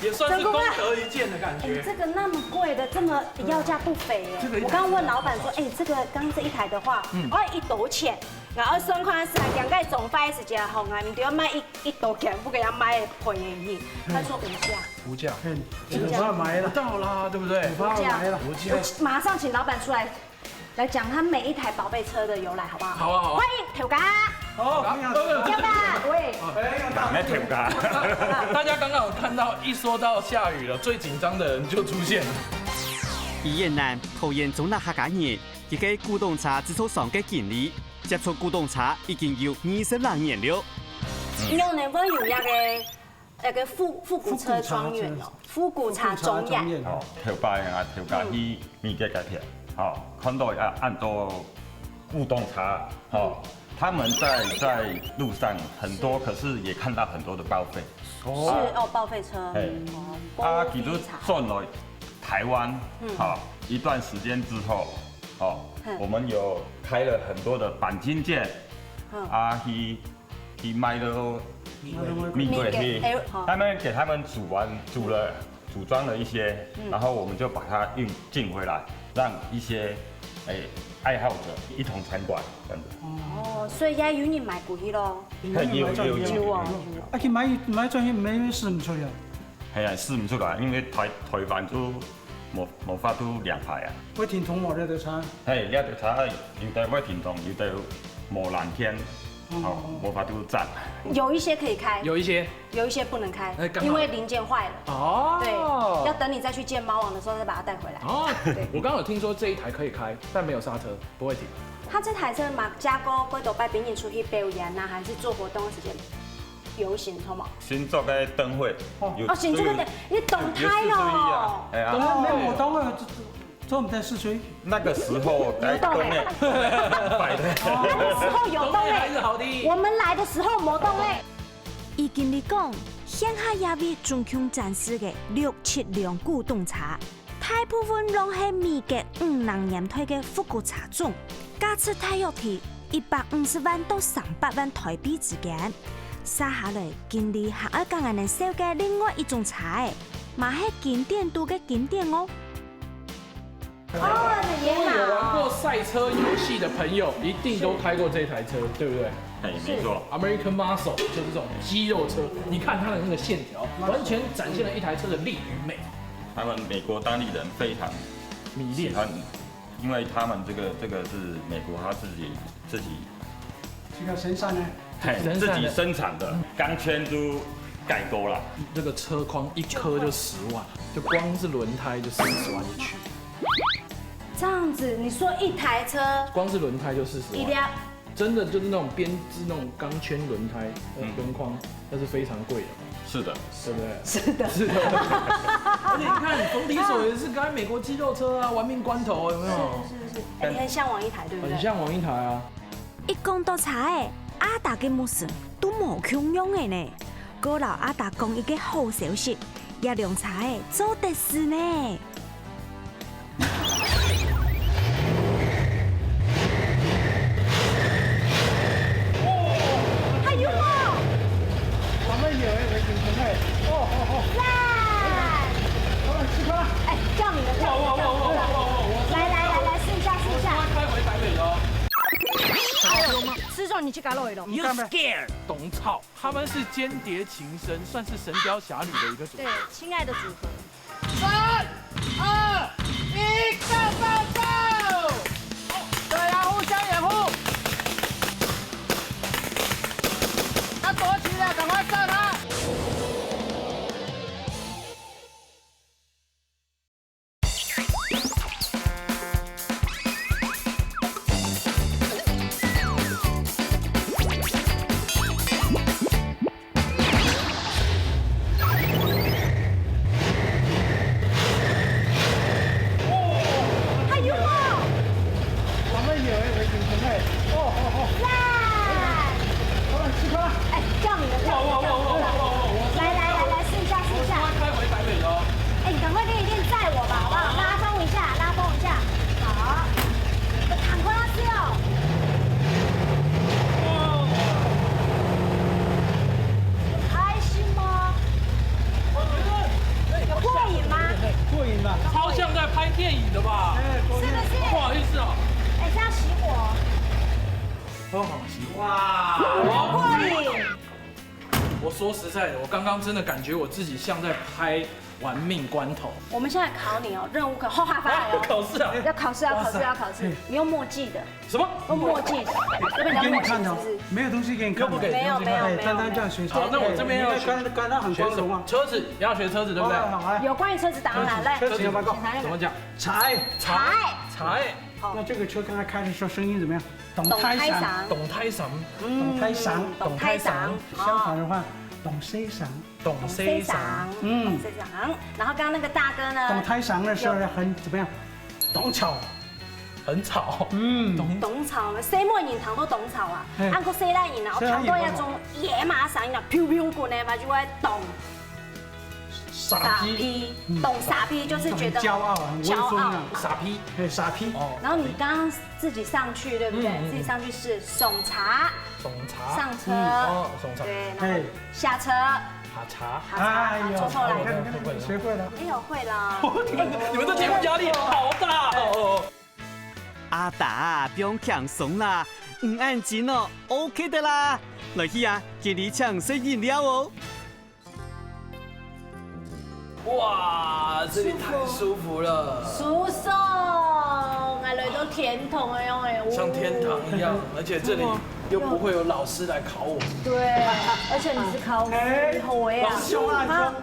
也算是功德一件的感觉。哎，这个那么贵的，这么要价不菲耶。这个要价我刚刚问老板说，哎，这个刚刚这一台的话，嗯。我要一多钱，然后算看是两个总费是这样吼，啊，你都要卖一，一多钱，不给他卖便宜。他说无价。无价。嗯，五百买了。不到啦，对不对？五百买了。无价。我马上请老板出来，来讲他每一台宝贝车的由来，好不好？好啊，好啊。欢迎头家。好，你好。要吧？喂。哎，要大。没头家。大家刚刚有看到，一说到下雨了，最紧张的人就出现了。李燕南，桃園中壢客家人，佢个古董車製造商个經歷，接觸古董車已經有二十零年了。你有能够有一个 那个复，复古车庄园哦，复古茶庄园。哦，头擺啊，頭家去美國該片，哦，看到啊，恁多古董車，哦，他们在，在路上很多，可是也看到很多的报废。是哦，报废车。哎，哦，啊，其实转来台湾，嗯，好，一段时间之后，哦，嗯，我们有开了很多的钣金件，嗯，啊，去，去卖到美国去，美国，哎，好，他们给他们组完，组了，组装了一些，嗯，然后我们就把它运进回来，让一些，哎，愛好者一同參觀，這樣子。哦，所以也有人買過去咯。嘿，有，有，有，有。啊，佢買，買轉去，買試毋出啊？係啊，試毋出來，因為台，台灣就無，無法度兩排啊。會停動無？這個車？嘿，這個車有的會停動，有的無藍天，哦，無法度轉。有一些可以開，有一些。有一些不能開，哎，剛好。因為零件壞了。哦。對，要等你再去見貓王的時候再把它帶回來。哦，對。我剛剛有聽說這一台可以開，但沒有剎車，不會停。他這台車嘛，加高過多擺別人出去表演啊，還是做活動的時間遊行，好嗎？新竹个燈會，哦。有，哦，新竹个燈，你懂開哦。有，有試出去啊，哎呀。啊，沒有，我等會兒做，做我們在市區。那個時候在東內擺的。哦，那個時候有東內。東內還是好的。我們來的時候無東內。 佢今日講，現下這位總共展示个六七輛古董車，大部分攏係美國五零年代个復古車種，價值大約在一百五十萬到三百萬台幣之間。續下來，今日還愛佮𠊎等紹介另外一種車仔，嘛係經典中个經典哦。 哦，野馬哦。如果有玩過賽車遊戲的朋友，一定都開過這台車，對不對？哎，沒錯。American Muscle 就是這種肌肉車，你看它的那個線條，完全展現了一台車的力與美。他們美國當地人非常迷戀。喜歡，因為他們這個，這個是美國他自己，自己這個生產呢？嘿，生產的。自己生產的，鋼圈都蓋高了。這個車框一顆就十萬，就光是輪胎就四十萬一區。這樣子，你說一台車，光是輪胎就四十萬。一輛。真的就是那種編織那種鋼圈輪胎、呃，嗯。輪框，那是非常貴的嘛。是的。對不對？是的。是的。而且你看，馮迪索也是開美國肌肉車啊，玩命關頭，有沒有？是，是，是。哎，你很向往一台，對不對？很向往一台啊。 一講到車仔，阿達个目神都無共樣个呢。過摎阿達講一個好消息，這輛車仔做得駛呢。還有無？咱們有，有，有，有，哦，哦，哦。讚！好了，吃飯。哎，叫你的，叫你的，叫你的。來，來，來，來，試一下，試一下。我要開回台北了哦。哎呦，吃肉你去搞肉一肉。You scared？董草，他們是間諜情深，算是神鵰俠侶的一個組合。對，親愛的組合。三、二、一，go，go，go！對啊，互相掩護。他躲起來，趕快上他。 還有無？咱們有，有，有，有，哦，哦，哦。讚！好了，吃飯。哎，叫你的，叫你的，哇，哇，哇，叫你的。哇，哇，哇，哇，哇，我，來，來，來，來，試一下，試一下。我要開回台北了哦。哎，你趕快練一練載我吧，好不好？拉風一下，拉風一下。好。趕快試哦。 開心嗎？我覺得，哎，有過癮嗎？過癮吧？超像在拍電影的吧？哎，過癮。是不是？不好意思啊。哎，這樣熄火。哇，過癮。我說實在的，我剛剛真的感覺我自己像在拍玩命關頭。我們現在考你哦，任務考，好害怕哦。考試啊？要考試，要考試，哇塞。要考試。你用默記的。 什麼？用默記，這邊比較默契，給你看的哦，是不是？沒有東西給你看的。又不給，沒有，沒有，哎，沒有，單單這樣學習。好，那我這邊要學，哎，你看剛剛，剛剛很光榮啊。學什麼？車子，你要學車子，對不對？好，好，來。有關於車子，當然，來。車子有沒有？請拿那個。怎麼講？踩。踩。踩。好。那這個車剛才開的時候聲音怎麼樣？咚咚胎響。咚胎響。咚胎響。嗯，咚胎響。咚胎響。相反的話，咚西響。 咚西聲。嗯。咚西聲。然後剛剛那個大哥呢？咚胎響的時候很怎麼樣？咚巧。很吵。嗯。咚咚吵呢，細妹人聽著咚吵啊，嘿。啊，毋過細倈人啊，細倈人聽著那種野馬聲音啊，砰砰滾的嘛，就會咚。沙鼻。沙鼻，嗯。咚沙鼻就是覺得很驕傲，很威風啊。驕傲。沙鼻。嘿，沙鼻。哦。然後你剛剛自己上去，對不對？嗯，嗯，嗯。自己上去是送茶。送茶。上車。嗯。哦，送茶。對，然後嘿。 下車。下車。下車，哎呦，好，坐，坐來。你看，你看，你學會了。沒有，會啦。你們，你們這節目壓力好大哦。阿達啊，放輕鬆啦，毋恁緊哦，OK的啦。來去啊，今日請食飲料哦。哇，這裡太舒服了，舒爽，𠊎來到天堂个樣哎，像天堂一樣，而且這裡又不會有老師來考我們。對，而且你是考試後的啊。老師凶啊，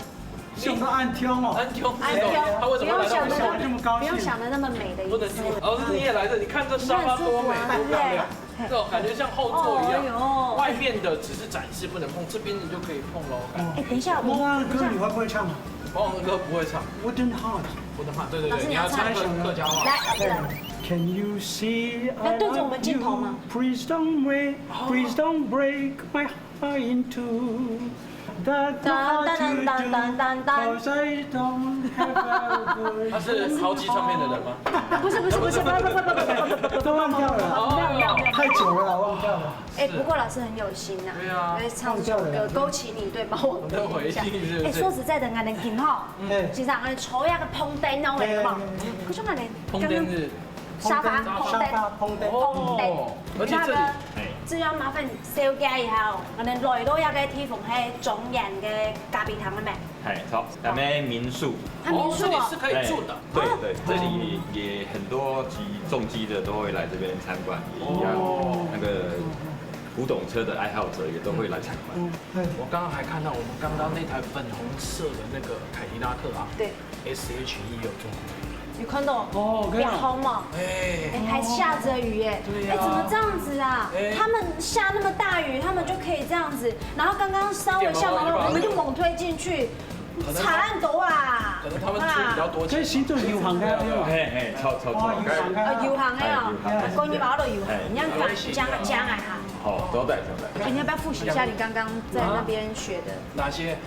凶，凶到恁凶哦。恁凶，恁凶，他為什麼來到我們這裡？不用想得那麼，不用想得那麼美的意思。不能說，老師你也來這，你看這沙發多美，多漂亮。 這種感覺像後座一樣，哦，哎呦。外面的只是展示不能碰，這邊你就可以碰咯。哎，等一下，我，我哥，你會不會唱啊？我哥不會唱。Wooden Heart。Wooden Heart，對，對，對，老師，你要唱客，你要唱。客家話。來，老師。Can you see I love you? 要對著我們鏡頭嗎？Please don't break, please don't break my heart in two. 他是豪记唱片的人吗？不是，不是，不是，不是，不是，不是，都忘掉了啦。没有，没有，没有。太久了啦，忘掉了。哎，不过老师很有心啊，对啊。来唱这首歌，勾起你对猫王的印象。我的回忆，是不是？哎，说实在的，俺能听吼，嗯。其实俺坐那个碰灯哦，有没有？哎，哎，哎。可是俺能刚刚 沙发碰灯，沙发碰灯。哦，而且这里，那个，哎。这要麻烦小姐一下哦，可能来到那个地方，嘿，中原个咖啡堂了没？哎，好，咱们民宿。它民宿哦。哦，这里是可以住的。哎，对，对，这里也很多骑重机的都会来这边参观，也一样，哦。那个古董车的爱好者也都会来参观。嗯，对。我刚刚还看到我们刚刚那台粉红色的那个凯迪拉克啊，对。 S H E 有中。有看到？哦，我跟你讲。表号吗？哎。哎，还下着雨耶。对呀。哎，怎么这样子啊？哎。他们下那么大雨，他们就可以这样子，然后刚刚稍微下毛毛雨，一点毛毛雨就把它，我们就猛推进去，可能，惨多啊！可能他们出比较多钱吧。啊。这行政银行的，对吧？嘿，嘿，超，超，超。哦，银行的。啊，银行的啊。哎，银行。讲你毛都有，哎。你要讲，讲，讲哎哈。好，招待，招待。哎，你要不要复习一下你刚刚在那边学的？哪些？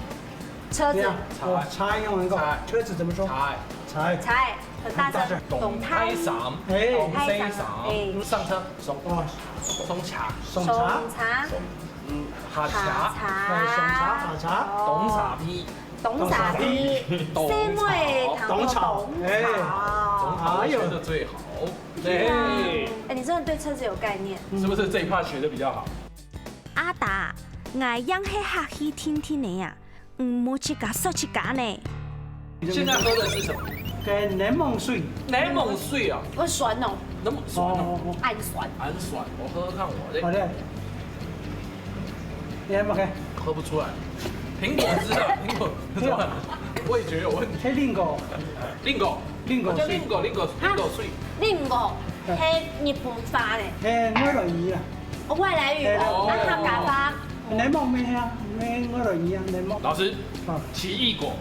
车子。对啊，我猜用一个，猜。车子怎么说？猜。猜。猜，很大声。很大声。动胎衫。哎。动胎衫。哎。上车，上，哦。上车。上车。上车。嗯，下车。下车。哎，上车，下车。哦。动车皮。动车皮。动车皮。动车。细妹堂个动车。动车。哎。动车，我学得最好。哎呦。对。哎，你真的对车子有概念。是不是这一趴学得比较好？阿达，𠊎样係客气定定个啊。 嗯，無自家說自家呢。现在喝的是什么？跟檸檬水。檸檬水啊。會酸哦。檸檬酸哦。哦，哦，哦。很酸。很酸，我喝喝看我的。好的。你还没开？喝不出来。苹果汁啊，苹果汁啊，味觉有问题。黑苹果。苹果。苹果水。叫苹果，苹果，苹果水。蘋果，嘿，日本話呢。嘿，我来啦。 哦，外来语哦，哎，那客家話。檸檬咩啊？咩，我来念啊，檸檬。老师，啊。奇异果。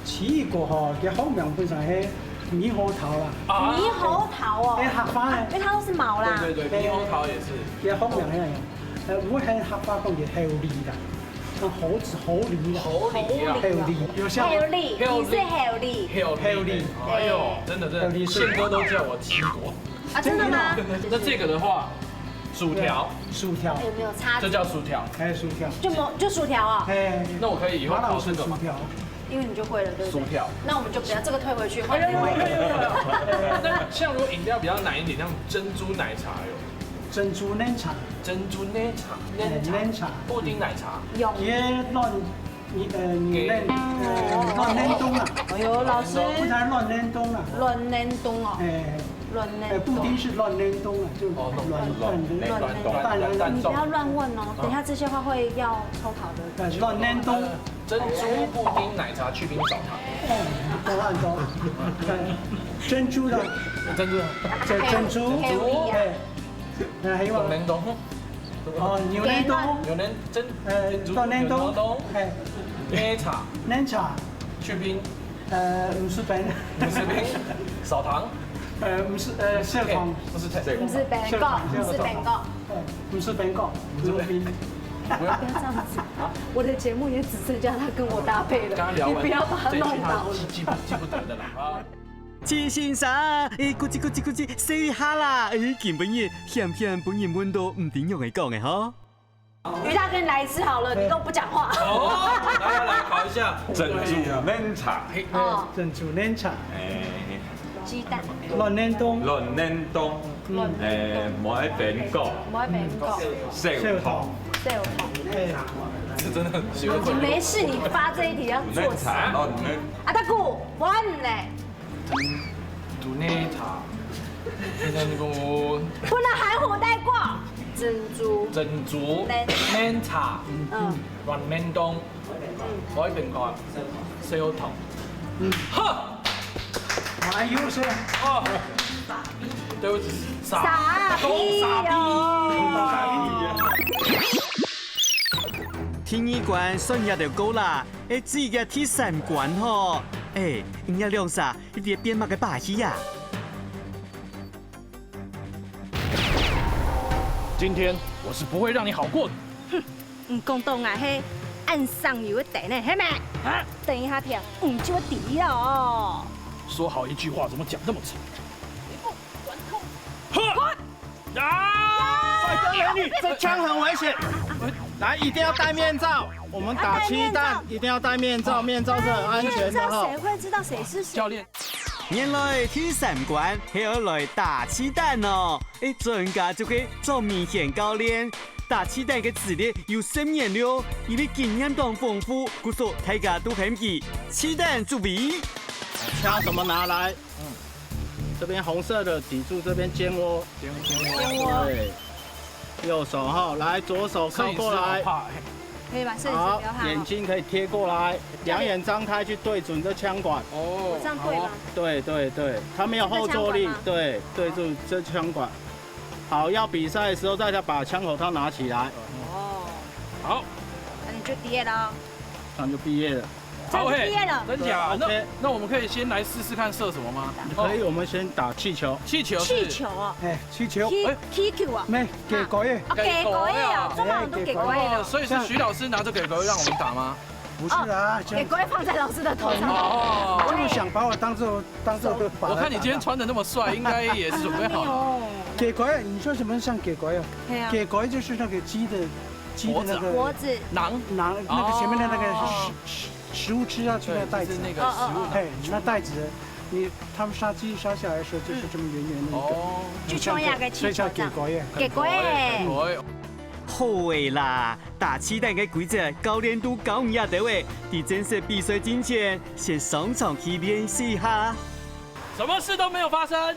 奇异果吼，佢學名本身係獼猴桃啦。啊。獼猴桃哦。哎，客話呢？因為它都是毛啦。对，对，对，猕猴桃也是。佢學名係，呃，我係客話講佢猴狸啦，像猴子，猴狸啦。猴狸啊。猴狸。有像猴狸，你是猴狸。猴狸。猴狸。哎呦，真的，真的，猴狸是。宪哥都叫我奇果。 啊，真的吗？那这个的话，薯条。对，薯条。哎，有没有叉子？这叫薯条。哎，薯条。就没有，就薯条啊。哎，那我可以以后考这个吗？马老师薯条。因为你就会了，对不对？薯条。那我们就不要，这个退回去，换另外一个。那像如果饮料比较难一点，像珍珠奶茶有？珍珠奶茶。珍珠奶茶，哎，奶茶。奶茶。布丁奶茶。有。椰卵 你，呃，你冷，呃，卵冷冻啊。哎呦，老师。不是卵冷冻啊。卵冷冻哦。哎，卵冷冻。哎，布丁是卵冷冻啊，就哦，卵，卵，卵冷冻。卵冷冻。你不要乱问哦，等一下这些话会要抽考的。呃，卵冷冻。呃，珍珠布丁奶茶去冰少糖。哦，你不要乱说。哎，珍珠的。珍珠的。这珍珠，珍珠。哎， 哎，还有啊。冻冷冻。哦，牛奶冻。牛奶，珍，哎，珍珠，冻冷冻。牛奶冻。哎。奶茶。奶茶。去冰。呃，毋使冰。毋使冰。少糖。呃，毋使，呃，少糖。毋使糖。毋使冰个，少糖，毋使冰个。少糖。哎，毋使冰个，毋使冰。不用。不要这样子，我的节目也只剩下他跟我搭配了，刚刚聊完，你不要把他弄倒了。这一句话记不，记不，记不得的啦。啊。 徐先生，哎，咕叽咕叽咕叽，笑一下啦！哎，今晡日險險分人問到毋知仰仔講个吼。於大哥，你来一次好了，你都不讲话。哦，来来来，考一下。珍珠奶茶。嘿。哦。珍珠奶茶。哎。雞蛋，卵冷凍，卵冷凍，卵冷凍，誒，無愛冰過，無愛冰過，燒糖，燒糖。燒糖。哎，這真的很學問。沒事，你發這一題要做啥？卵冷茶，卵冷。啊，大姑，我呢？煮奶茶，那個，不能含糊帶過。珍珠，珍珠，奶茶，嗯，卵冷凍。 我一定講，燒糖。嗯。哈！哎呦，是。哦，對不起，傻，傻逼哦。講傻逼。第二關算也就過啦，哎，至於第三關吼，哎，你這兩儕一直變麼个把戲呀？今天我是不會讓你好過的。 你講到𠊎係恁省油个電呢，係無？啊？等一下天，你就會知哦。說好一句話，怎麼講那麼長？哈！啊！帥哥美女，這槍很危險。來，一定要戴面罩。我們打漆彈，一定要戴面罩，面罩是很安全的哈。誰會知道誰是誰？教練。原來第三關還要來打漆彈哦！哎，專家就係張明賢教練。 打漆彈个資歷有十年了，因為經驗當豐富，故所大家都喊佢漆彈主委。槍怎麼拿來？嗯，這邊紅色的抵住這邊肩窩。肩，肩窩。對，右手哈，來，左手靠過來。攝影師好怕欸。可以吧？攝影師好，不要怕哦。眼睛可以貼過來，兩眼張開去對準這槍管。哦，我這樣對嗎？好哦。對，對，對，它沒有後坐力，這槍管嗎？對，對住這槍管。 好，要比賽的時候，大家把槍口套拿起來。哦，好，那你就畢業了哦。這樣就畢業了。這樣就畢業了。好嘿，真假？那，OK。那我們可以先來試試看射什麼嗎？可以，我們先打氣球。氣球是？氣球哦。哎，氣球。氣，哎。氣球啊。沒，雞胲仔。哦，雞胲仔哦，哎，這麼多雞胲仔哦。哦，所以是徐老師拿著雞胲仔讓我們打嗎？ 不是啦，哦，這樣，雞胲放在老師的頭上。哦。這麼想把我當做，當做把他打打。我看你今天穿得那麼帥，應該也是準備好了。雞胲仔，你說什麼像雞胲仔啊？對啊。雞胲仔就是那個雞的，雞的那個脖子。脖子。囊。囊，那個前面的那個哦。食，食，食物吃下去的袋子。對，就是那個食物囊。哦，哦，哦。嘿，那袋子，你，他們殺雞殺下來的時候，就是這麼圓圓的一個。哦。就像那個氣球這樣。所以叫雞胲仔。雞胲仔。雞胲仔。好个啦， 打漆彈个規則，教練都教你啊兜仔，在正式比賽進前，先上場去練習一下。什麼事都沒有發生。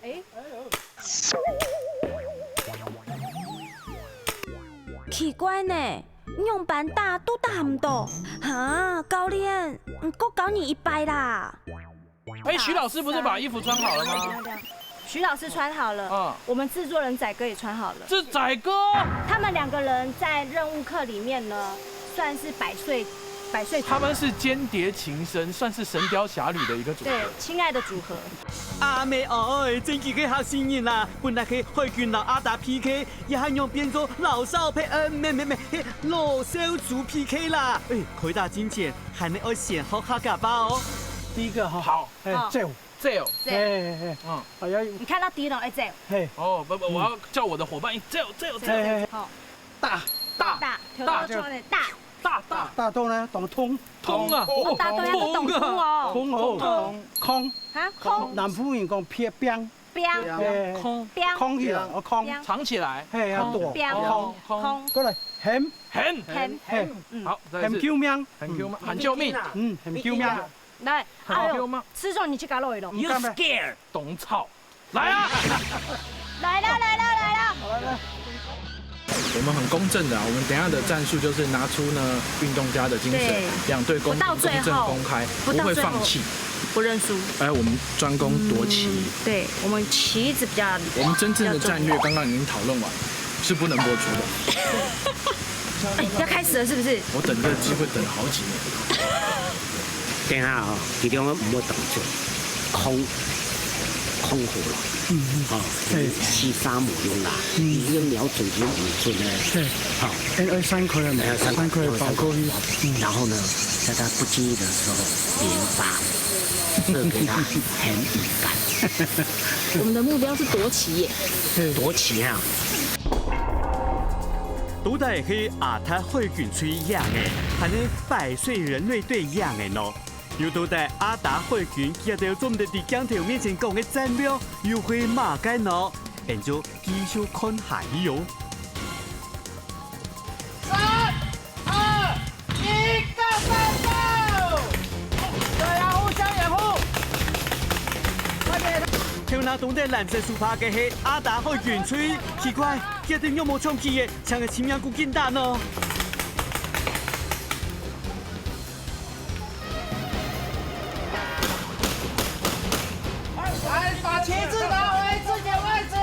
哎，奇怪呢，仰般打都打毋到。哈，教練，毋過教你一擺啦。 哎，徐老師不是把衣服穿好了嗎？徐老師穿好了，嗯。我們製作人仔哥也穿好了。這仔哥？他們兩個人在任務課裡面呢，算是百歲，百歲組合。他們是間諜情深，算是神鵰俠侶的一個組合。對，親愛的組合。阿妹哀，真經个好心人啦！本來係海軍摎阿達P K，這下仰變做老少配，呃，無無無，係老少組P K啦！哎，開打進前，還係愛先學客家話哦。第一個哈，好。 哎，好。走。走。走。哎，哎，哎。嗯。哎呀，你看到敵人，哎，走。嘿。哦，不，不，嗯。我要叫我的夥伴一起走，走，走。哎，哎，哎。好。打，打，打，打，打，打，打。打，打。打到呢，當痛。痛啊。哦，打到那個當痛哦。痛哦。痛。啊，空。南部人講，砰，砰。砰。哎，砰。砰起來，哦，砰。砰。藏起來。嘿，要躲。砰。哦，砰。砰。過來，喊。喊。喊。喊。嗯。好，再來一次。喊救命。喊救命，喊救命。嗯，喊救命。 來，哎呦，好。吃中你去搞了一籠。You scared？懂操。來啊！來了，來了，來了。我們很公正的啊，我們等一下的戰術就是拿出呢運動家的精神，對。兩隊公平、不到最後，公正、公開，不到最後，不會放棄。不認輸。哎，我們專攻奪旗。嗯，對，我們旗子比較，我們真正的戰略剛剛已經討論完，是不能播出的。哎，要開始了是不是？我等這個機會等了好幾年。 等下哦，其中毋好動作，空，空好了，嗯，嗯。哦，嘿。四三五用啦，嗯。你用瞄準就五寸呢，嘿。好。哎，哎，三塊了嘛，哎，三塊，三塊包過去。嗯。然後呢，在他不經意的時候，連發，射給他，很敏感。我們的目標是奪旗耶。嘿。奪旗啊。到底係阿達海軍隊贏个，還係百歲人類隊贏个呢？又到底阿達海軍佢兜做毋得在鏡頭面前講个戰略又係麼个呢？𫣆就繼續看下去哦。三、二、一，Go Go Go！大家互相掩護，快點！頭那頂戴藍色手帕个係阿達海軍隊，奇怪，佢兜仰無搶去耶，像个青盲牯緊打呢。 来，把旗子拿回自己的位置。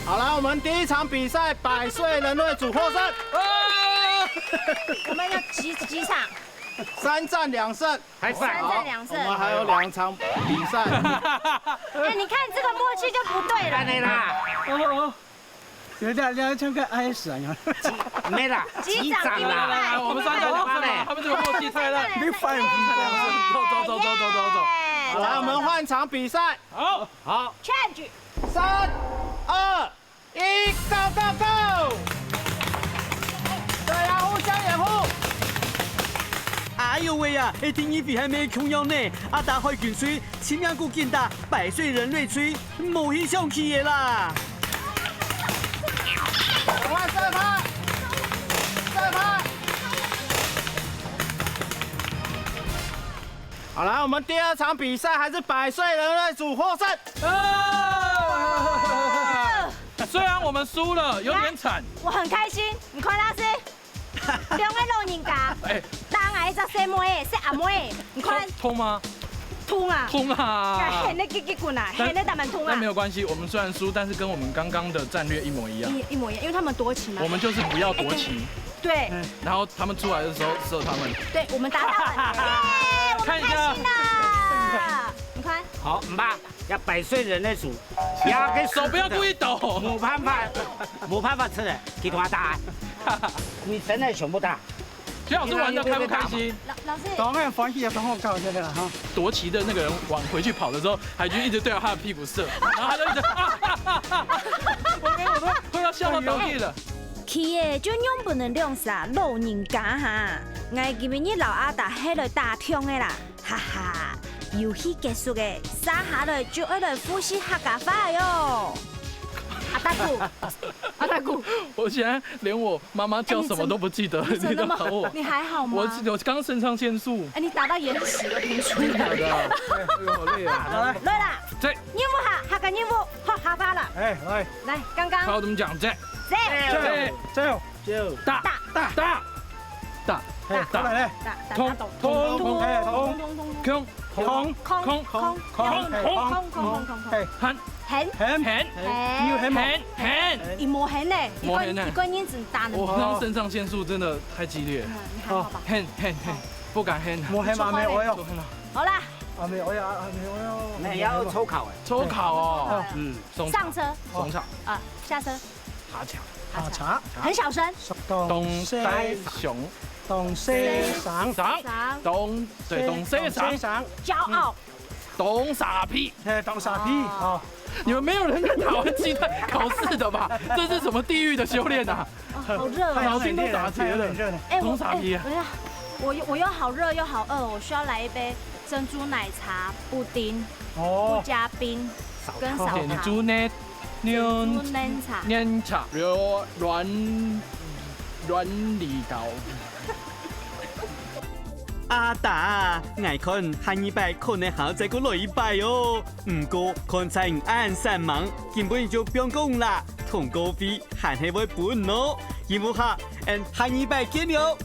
好了，我们第一场比赛，百岁人类组获胜。我们要几几场？三战两胜，还三战两胜。我们还有两场比赛。哎，你看这个默契就不对了。啦。 有点要像个 S 啊，没啦，击掌啦，我们三个人他们这个默契太烂，你反应很好，走走走走走走走走，来，我们换场比赛，好，好，change，三，二，一，Go Go Go，大家互相掩护。哎呦喂呀，一定一比还没空用呢，阿达海军水，青盲牯紧打，百岁人类水。 无去想去个啦。赶快射他，射他。好，来，我们第二场比赛还是百岁人类组获胜。虽然我们输了，有点惨。我很开心，你快拉屎。 两个老人家，哎，打我一只細妹，細阿妹，你看，痛吗？痛啊，痛啊，现在给给滚啊，现在打蛮痛啊。那没有关系，我们虽然输，但是跟我们刚刚的战略一模一样，一一模一样，因为他们夺旗嘛，我们就是不要夺旗，对，然后他们出来的时候射他们，对，我们打他们，耶，我们开心啦，你看，好，妈，要百岁人那组，手不要故意抖，没办法，没办法吃的，给他打。 你真的全部打。徐老师玩的开不开心？老老师，当然欢喜啊，刚好搞这个了哈。夺旗的那个人往回去跑的时候，海军一直对着他的屁股射，然后他就一直，我没有，我都快要笑到倒地了。企业就用不能两三老人家哈，𠊎今日老阿达还来打听的啦。 哈哈，游戏结束个，接下来就要来复习客家话哟。阿大姑，阿大姑，我现在连我妈妈叫什么都不记得，你都考我，你还好吗？我我刚肾上腺素，哎，你打到眼屎都喷出来了，好累啊！来啦，对，任务哈，下个任务，好，下发了，哎，来，来，刚刚，好，怎么讲？这，这，这，这，大，大，大，大，大，大，通，通，通，通，通。 空空空空空空空空空空空空，很很很很，你有很吗？很很，你无很呢，一个一个人只打能。我刚刚肾上腺素真的太激烈，你还好吧？很很很，不敢很。我很嘛没有，我有。好啦，啊没有，我有啊没有，我有。那要抽考哎，抽考哦，嗯，上车，上车啊，下车，爬墙，爬墙，很小声，东西上，东西上，上，东。 对，东西上，东西上，骄傲，东沙皮，哎，东沙皮，哦，你们没有人在考期待考试的吧？这是什么地狱的修炼啊？好热哦，脑筋都打结了，东沙皮，哎，我要，我又我又好热又好饿，我需要来一杯珍珠奶茶、布丁、哦，不加冰，跟少糖。珍珠奶，珍珠奶茶，奶茶，软软软里道。 阿達，𠊎看下二擺可能還愛再過來一擺哦。毋過看在你恁煞猛，今晡日就放過你啦，通告費還係會分哦。任務下，俺下二擺見了。